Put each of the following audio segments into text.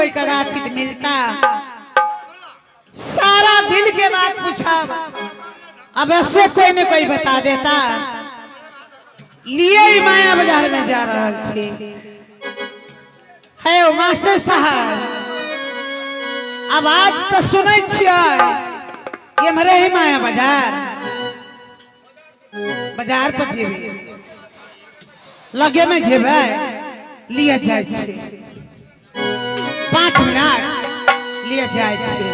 कोई कदाचित मिलता, सारा दिल के बात पूछब अवश्य कोई न कोई बता देता। लिए ही माया बाजार में जा रहल छी। है ओ मास्टर साहब, आवाज तो सुनै छियै, एम्हरे ही माया बाजार, बाजार पर जेबै, लगे में जेबै, लिए जाइ छी, 5 मिनट लिए जाइ छी।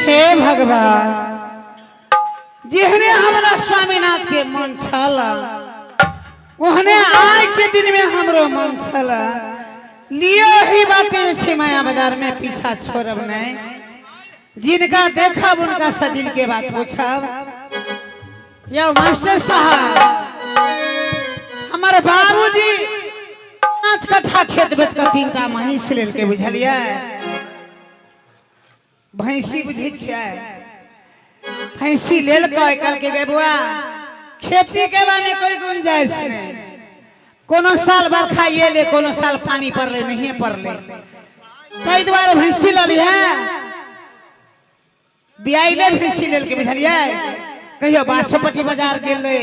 हे भगवान, जेहने हमरा स्वामीनाथ के मन छल ओहने आइ के दिन में हमरो मन छल। लियो ही बाटे छै माया बाजार में, पीछा छोड़ब नहीं, जिनका देखब उनका से दिल के बात पूछब। यो मास्टर साहब, हमारे बाबूजी 5 कट्ठा खेत बेच के 3 टा महींस लेलकै, बुझलियै? भैंसी बुझै छियै? भैंसी लेलकै, कहलकै गे बौआ खेती केला में कोई गुंजाइश नहीं, कोनो साल बरखा एले, कोनो साल पानी पड़ले नहीं पड़ले, ताहि दुआरे भैंसी ललियै, बियाइले भैंसी लेलकै, बुझलियै? कहियो बासोपट्टी बाजार गेलै,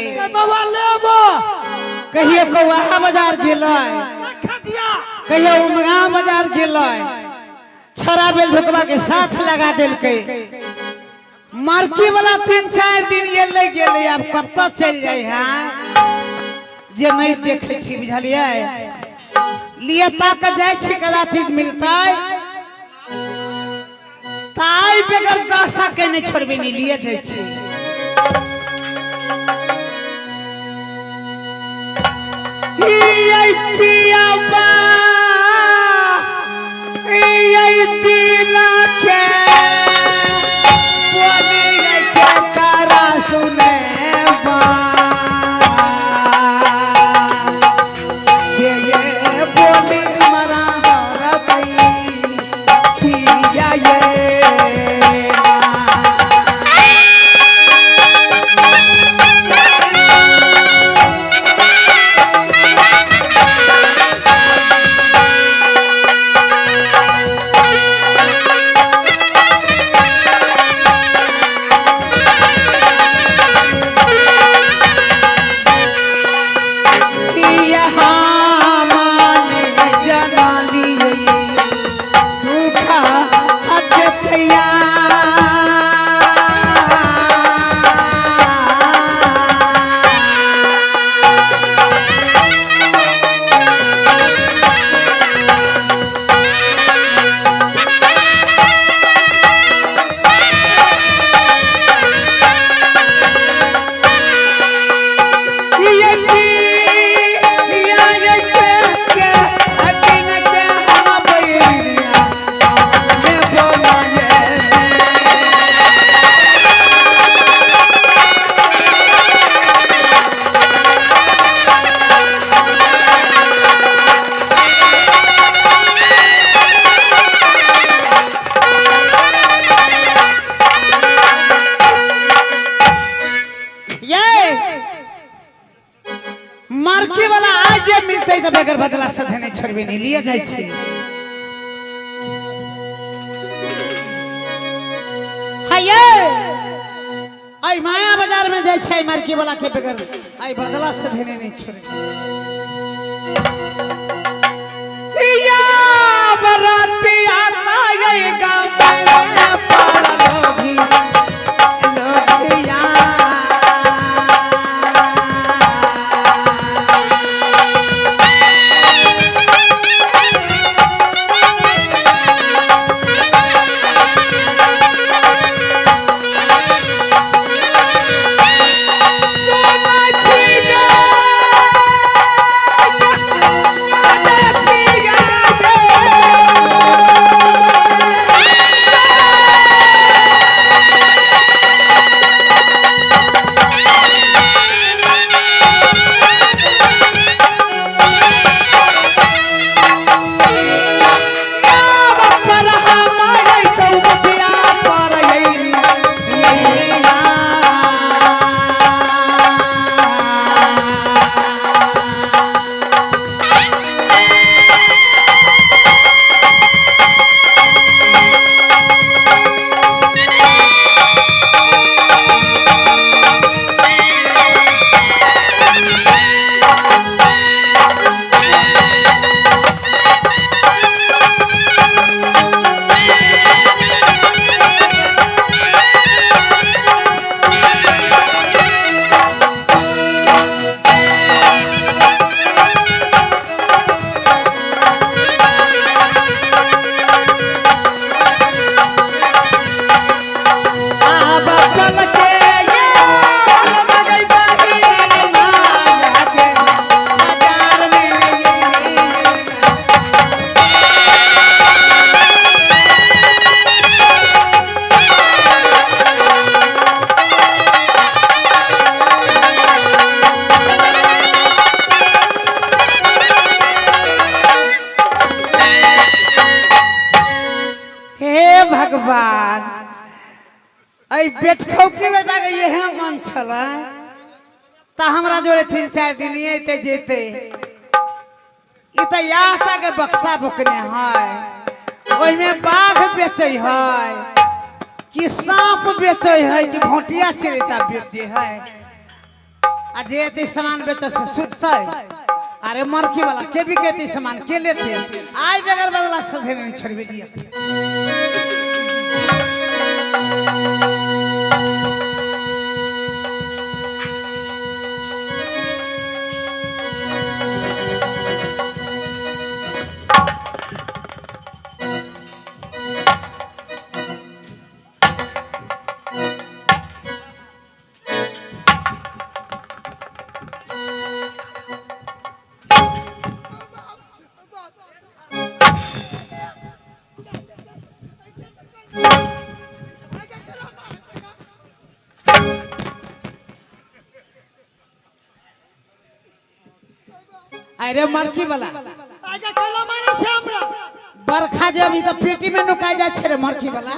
कहियो कौआहा बाजार गेलै, कहियो उमगांव बाजार गेलै, छड़ा बेल ढुकबा के साथ लगा देलकै। मार्की वाला 3-4 दिन एलै गेलै, आब कतऽ चलि जाइ है जे नहीं देखे छी, बुझलियै? लिए ताक जाइ छी, कदाचित मिलतै, ताई बगैर दशा के नहीं छोड़बे, नहीं लिए जाइ छी। पिया सुने ये बोली मरा पिया ये छोड़बे नहीं लिए जाइ छी। हाये आई माया बाजार में जाइ छै मरकी वाला के बगैर आई बदला से धेने नहीं छोड़े। या बरातिया आएगा मेरे पार लोभी लोभिया। आब पलके ये मगई बाही माया के बाजार में ये। हे भगवान, एहि बेटखौ के बेटा के इहे मन छलै तऽ हमरा जोरे 3-4 दिन अयते जेते। ई तऽ आटा के बक्सा बुकने है, ओहिमे बाघ बेचै है कि सांप बेचै है कि भोटिया चिड़ैता बेचै है। आ जे एते सामान बेचै से सुततै। अरे मरखी वाला के भी के सामान के लेते आइ बगैर बदला सधे नहीं छोड़बे दिया। अरे मरकी वाला आगे केला मारे छै हमरा। बरखा जे अभी तऽ पेटी में नुका जाइ छै रे मरकी वाला।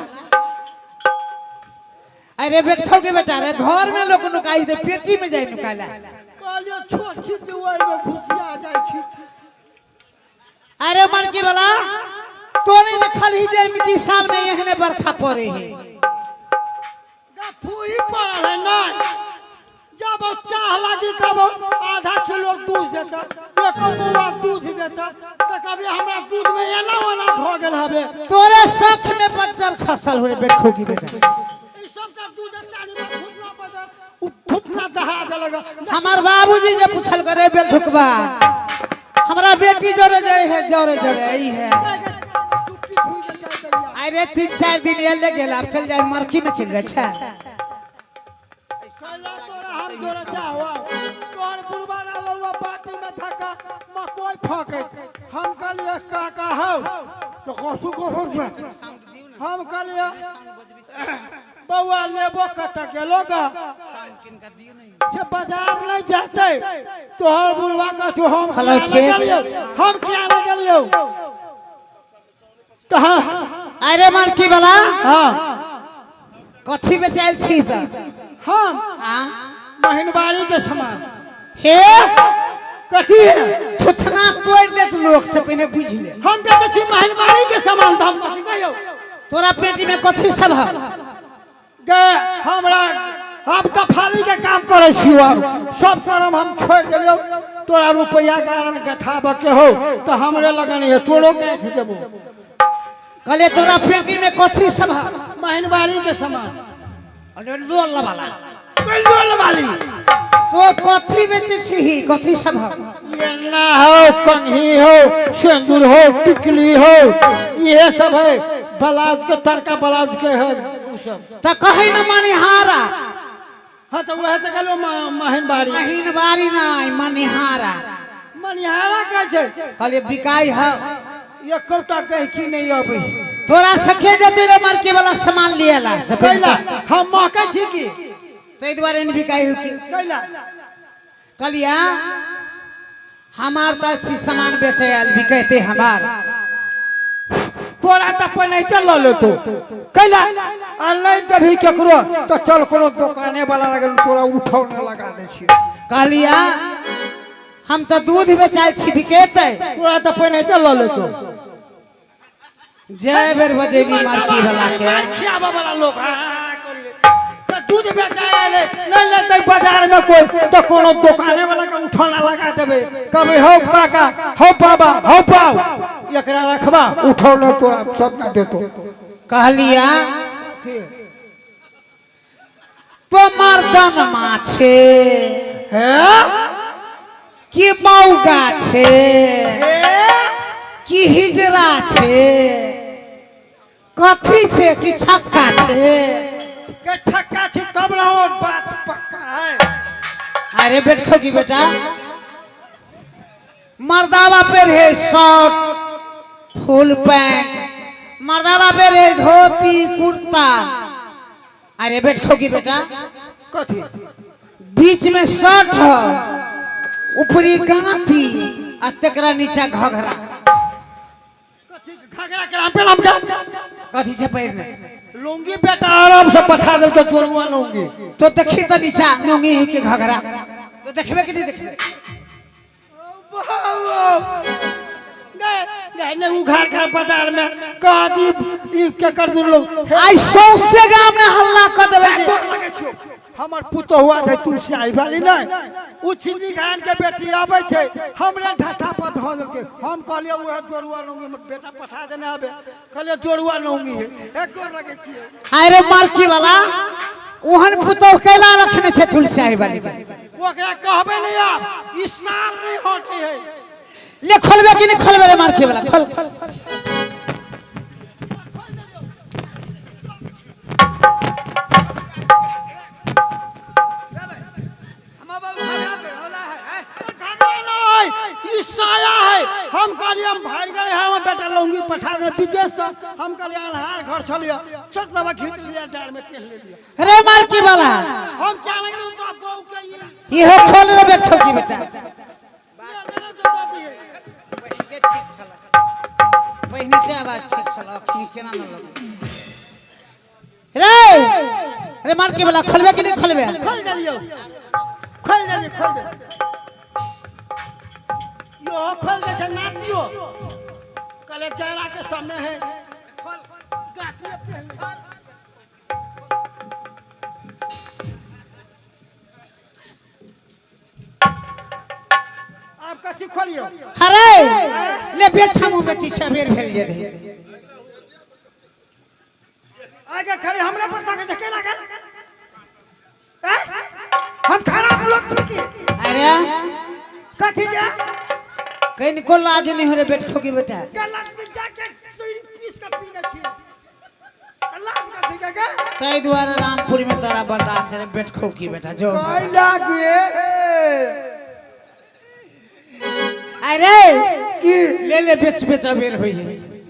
अरे बेटखौ के बेटा रे, घर में लोग नुकाई दे पेटी में जाय नुकाला। कहलियो छोट छी जे ओहिमे घुसिया जाइ छी। अरे मरकी वाला तो नहीं देखल ही जे कि साल में एहने बरखा पड़े है। गफूही पड़ल है नहीं, जब चाह लागी कब आधा किलो दूध देता, एक बौआ दूध देता, तऽ कभी हमरा दूध में एना ओना भऽ गेल हबे। तोरे सख में बच्चर खसल हो रे बेटखौ की बेटा। ई सबटा दूध चारी में फुटना पड़े, उ फुटना दहा देलक। हमार बाबूजी जे पूछल करे बेल धुकबा हमरा बेटी जोरे जोरे है जोरे जोरे ई है। चुट्टी धुइ के जाइ दैया। अरे 3-4 दिन एले गेल, अब चल जाए मरकी में चल जाए छा। साला तोरा हम जोरे जाओ तोहर बुढ़बा रहलौ बाटी में धक्का मकोई फके। हम कहलिए काका हौ तो कथू कथू छै। हम कहलिए बौआ लेबो कतऽ गेलो गा से बाजार नहीं जाते तोहर बुढ़वा कथू। हम हेलो, किया चेक। नहि गेलियौ, हम किया नहि गेलियौ तऽ हाँ अरे मरकी वाला हाँ कथी बेचायल छी तऽ? हम हाँ महिनबारी के समान। हे कथी है? थुथना तोड़ि देत लोक से पहिने बुझि ले। हम बेचै छी महिनबारी के सामान, तऽ हम कथी कहियौ? तोरा पेटी में कथी सब है? गे हमरा हम कफाली के काम करै छी, आब सब करम हम छोड़ि देलियौ। तोरा रुपैआ कारण गठाबऽ के हो तऽ हमरे लगन है, तोरो गाँथि देबो। कहले तोरा पेटी में कथी सब है? महिनबारी के सामान। अरे लोल वाला। लोल वाली। तो कथी बेचै छी, कथी सब है? गेना हो, कंघी हो, सिंदूर हो, टिकली हो, ये सब है। ब्लाउज के तड़का ब्लाउज के है उ सब। त कहै न मनिहारा। हाँ तो वह तो कहलो महिनबारी। महिनबारी नहीं, मनिहारा। मनिहारा कहै छै। कहलिए बिकाई है। एकोटा गहिकी नहीं अबै। तोरा सखे जते रे मार्के वाला सामान लियला से कैला हम महकै छी की? ताहि दुआरे नहीं बिकाई हो की? कैला कहलिया हमार तो अच्छी सामान बेचे आयल, बिकैते हमार। तोरा तऽ पहिनहिते लऽ लेतो कैला, आ नहि देबही केकरो तऽ चल कोनो दोकाने वाला लगल तोरा उठौना लगा दै छियै। कहलिया हम तऽ दूध बेचाइ छी, बिकेतै। तोरा तऽ पहिनहिते लऽ लेतो। जय बेर बजेली मार्की वाला के मार खियाबऽ वाला लोक हाँ, हाँ, करिए। तऽ दूध बेचाय एलै, नहि लेतै बाजार में कोई तऽ कोनो दोकाने वाला के उठौना लगा देबै। कहबै हौ काका, हौ बाबा, हौ बाउ, एकरा रखबा उठौना तोरा सब ना देतो। कहलिया तो मर्दन माछे हे कि मौगा छे कि हिजरा छे, कथी छे, कि छक्का छे? के छक्का छी तब ना हमर बात पक्का है। अरे बैठो की बेटा, मर्दावा पे रहे शर्ट फुल पैंट, मर्दावा पे रहे धोती कुर्ता। अरे बैठो की बेटा, कथी बीच में शर्ट हो, ऊपरी गांती आ तेकरा नीचा घघरा। कथी घघरा के नाम पे नाम का कथी छै पहिरने? लुंगी बेटा आराम से पठा देलकै चोरुआ लुंगी। तो देखी तो नीचा लुंगी के घघरा तो देखबे कि नहीं देखबे? नहीं नहीं उघार घर बाजार में कह दी ई के कर दू लोग। आई सौंसे गाम में हल्ला कर देबे जे। गोर लगै छियौ। हमर पुतोहुआ छै तुलसी आई वाली नहीं, उ छिन्नी घरान के बेटी आबै छै हमरे ढाठा पर धऽ देलकै। हम कहलियै उएह जोरुआ लुंगी हमर बेटा पठा देने आबे, कहलियै जोरुआ लुंगी है, एक गोर लगै छियै। अरे मार्की वाला ओहन पुतोह कैला रखने छै तुलसी आई वाली के? ओकरा कहबै नहीं आब ई साल नहीं हटे है। ले खोलबे कि नहीं खोलबे रे मार्की वाला? खोल। घघरा नहीं, ई साया है। हम कहलियै हम भागि गए हैं, हमर बेटा लौंगी पठा दे विदेश से। हम कहलियै अन्हार घर छलियै, चट दबा घीच लिया डाँड़ में पेह लेलियै। रे मार्की वाला हम क्या लगलहुँ तोरा बहू के ई इहो खोल रे बैठो की बेटा। पहिने ठीक छल, पहिने के आवाज ठीक छल, अखनी केना न लगल रे? रे मार्की वाला खोलबे कि नहीं खोलबे? खोल देलियौ, खोल देलियौ, खोल दे यो, खोल दे छै नातियो। कहले चेहरा के सामने है गाछिए पेह ले। आब कथी खोलियौ? अरे ले बेच, हमहूँ बेची छै, बेर भेल जे रहे। आगे खड़े हमरे पर ताके छै, के लागल? हैं? हम खराब लोग छी की? अरे कथी जे कनिको लाज नहीं हो रे बैठो की बेटा? गलत विद्या के सुई पीस के पीने छी, लाज कथी के गे? ताहि दुआरे रामपुर में तोरा बर्दाश्त रे बैठो की बेटा जो। कैला गे? अरे की ले ले बेच बेच, अबेर होई है।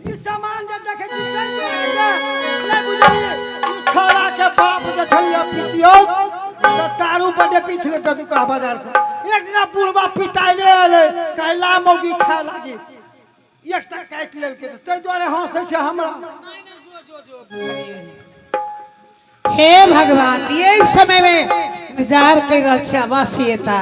ई सामान जे देखै छी ताहि दुआरे जे नहि बुझलियै। ई छोड़ा के बाप देखलियै पितियौ तऽ दारू बड्डे पीछले चतुका बाजार पर। एक दिना बुढ़बा पिताइले एलै, कैला मौगी खाय लागी, एकटा काटि लेलकै, तऽ ताहि दुआरे हँसै छै हमरा। हे भगवान, यही समय में इंतजार कर रहल छी अवश्य एता।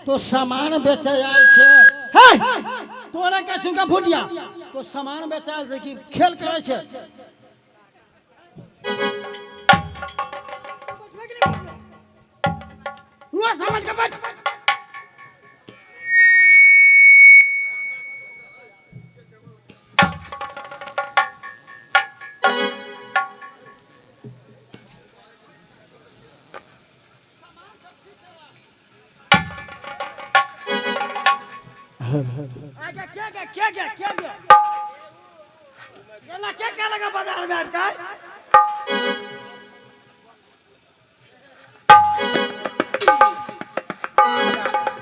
तो सामान बेचे आयल छे। हे तोरा के छुका फुटिया तो सामान बेचे आयल छे कि खेल करे छे? हुआ समझ के बैठ। क्या क्या क्या क्या क्या क्या क्या क्या लगा बाजार में अटका?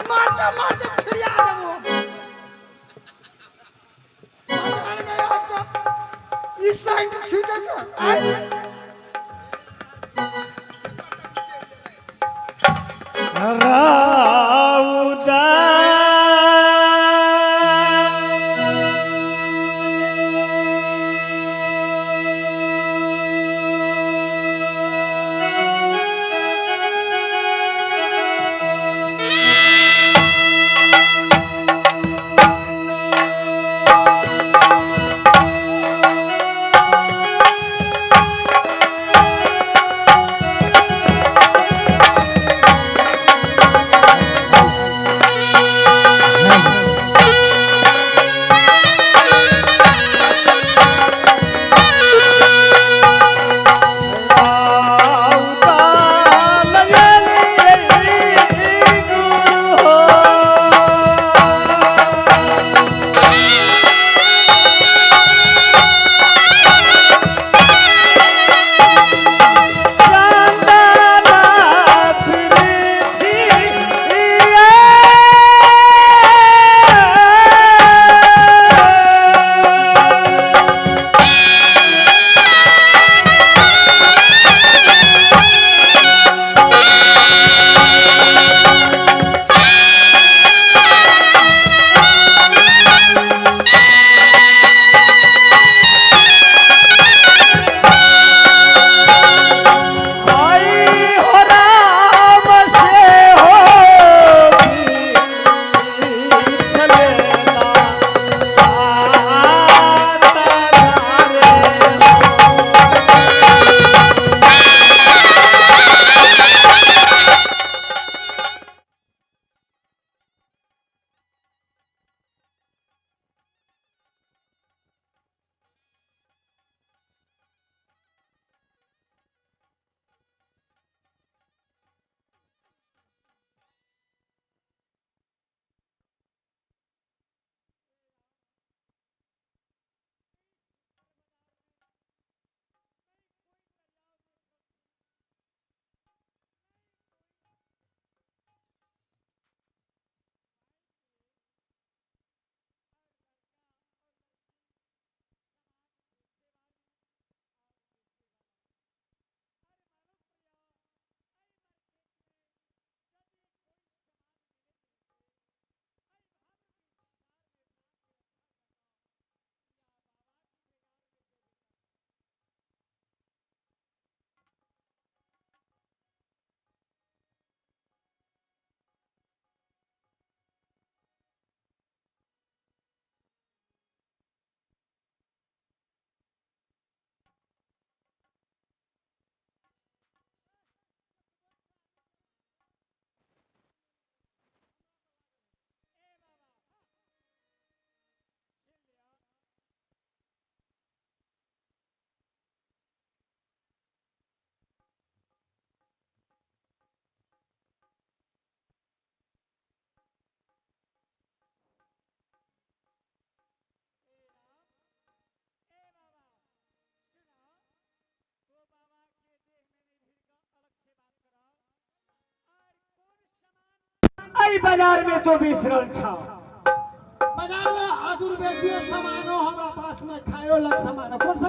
मारते मारते छिड़िया देबो बाजार में अटका। इस साइड छीटे के राउदा एहि बाजार में तो बेच रहल छौ। बाजार में आजुर्वेदीय सामानो हमरा पास में, खायो लग सामान। कौन सा?